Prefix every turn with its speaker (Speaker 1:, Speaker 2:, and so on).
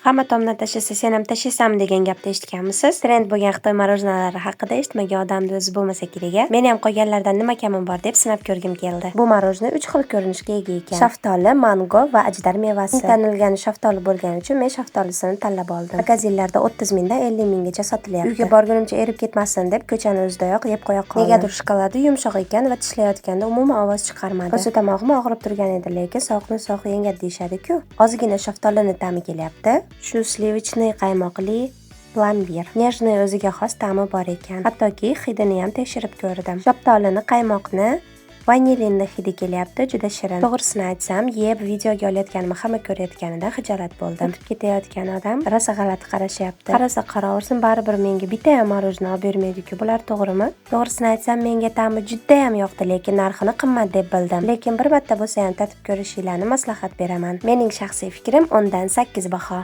Speaker 1: Hamma tomdan tashlasa, sen ham tashlaysanmi degan gapni eshitganmisiz? Trend bo'lgan Xitoy мороженое lari haqida eshitmagan odamni o'zi bo'lmasa kerak a. Meni ham qolganlardan nima kamim bor deb sinab ko'rgim keldi. Bu мороженое 3 xil ko'rinishga ega ekan. Shaftoli, mango va ajdar mevasi. Eng tanilgani shaftoli bo'lgani uchun men shaftolisini tanlab oldim. Magazinlarda 30 mingdan 50 minggacha sotilyapti. Uyga borgunimcha erib ketmasin deb ko'chani o'zidayoq yeb qo'ya qoldim. Negadir shokoladi yumshoq ekan va tishlayotganda umuman ovoz chiqarmadi. Rosa tomog'im og'rib turgan edi, lekin sovuqni sovuq yengadi deyishadi-ku. Ozgina shaftolini ta'mi kelyapti. Shu сливочный qaymoqli plombir. Нежный, o'ziga xos ta'mi bor ekan. Hattoki hidini ham tekshirib ko'rdim. Shaftolini, qaymoqni, vanilinni hidi kelyapti, juda shirin. To'g'risini aytsam, yeb videoga olayotganimni hamma ko'rayotganidan xijolat bo'ldim. O'tib ketayotgan odam rosa g'alati qarashyapti. Qarasa qaraversin, baribir menga bitta ham мороженое olib bermaydi-ku. Bular to'g'rimi? To'g'risini aytsam, menga ta'mi juda ham yoqdi, lekin narxini qimmat deb bildim. Lekin bir marta bo'lsa ham tatib ko'rishinglarni maslahat beraman. Mening shaxsiy fikrim, 10 dan 8 baho.